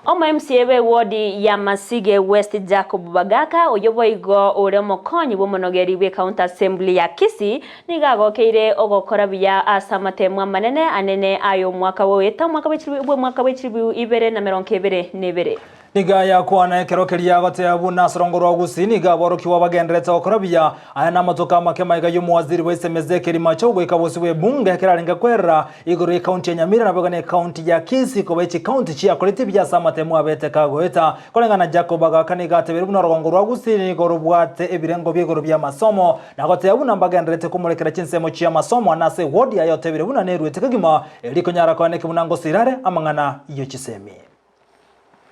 Omo-MCA bw'ewodi ya Masige West Jacob Bagaka, oyio boigo ore omokonyi bw'omonogeri bw'ecounty assembly ya Kisii, nigo agokeire ogokora buya ase amatemo amanene anene ay'omwaka goeta omwaka bw'omwaka bw'echilibu 2022. Nigo ayakwana ekero keria agoteeba buna ase orongo rwa Gusii nigo aborokigwa bagendererete gokora buya. Aya namatuko amake magega y'omowaziri bw'esemi Ezekiel Machogu goika bosio bw'ebunge ekero arenge kwerera igoro y'ekaunti ya Nyamira naboigo na ekaunti ya Kisii koba echikaunti chiakorete buya ase amatemo abete kagoeta. Koreng'ana na Jacob Agaka nigo atebeire buna orogongo rwa Gusii nigo robwate ebirengo bi'igoro bi'amasomo na goteba buna mbagendererete komorekera chinsemo chi'amasomo ane ase ewodi yaye otebire buna neruete kegima erio konyara koeneki buna ngosira are amang'ana y'echisemi.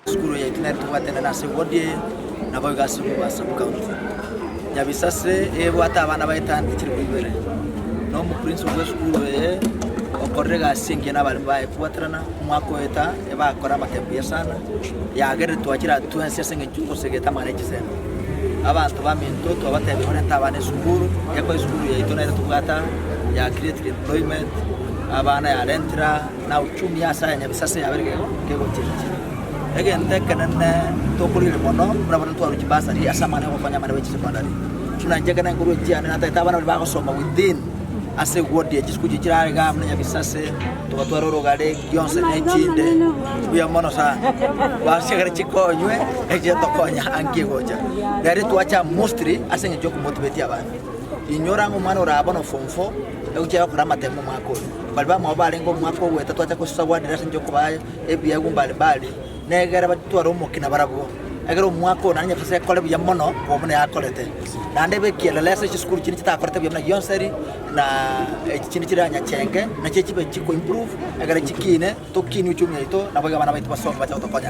Esukuru yaito nere tobwate enene ase ewodi eye, naboigo ase Mombasa sub-county. Nyabisase ebwate abana baetante chilifu ibere, na omoprinciple bwa esukuru eye okorire egasi engiya na abalimu baye kobwaterana, omwaka oeta ebakora amatemu buya sana, yagerire twachire aa twensi ase eng'encho ogosegeta amang'ana ya chisemi. Abanto baminto twabatebia barente abana esukuru, ekegoa esukuru yaito nere tobwate aa, ya created employment, abana yarentire aa. na uchumi ase aya Nyabisase yabere kegochenchia. Egento ekenene tokorigereria mono buna bono ntwarwa chibasari ase amang'ana yogokonya abana be chisecondary. Buna inche ekero nkorwa echiane natagete abana baria bagosoma within ase eward eye chisukuru chiria chirare igaa buna Nyabisase, togatwara orogare, gionsi na echinde, mbuya mono sana. Basiagere chikonywe echiria tokonya anki egocha. Nere twacha mostly ase eng'encho yokomotivate abana. Inyora ng'a omwana ore bono form four, egochia gokora amatemo omwaka oyo. Baria bamwabo barenge omwaka ogoeta twacha gosawadera ase enchera y'okobaa ebiegwa mbari mbari, na egere batware omokina barabwo. Egere omwaka oyo naende Nyasae akore buya mono koba buna yakorete. Naende ebe ekieleleso chisukuru chinde chitakorete buya buna Gionseri na echi chinde chire Nyachenge, nachio chibe chiko improve egere chikine, tokinie uchumi yaito, naboigo abana baito basome bache gotokonya.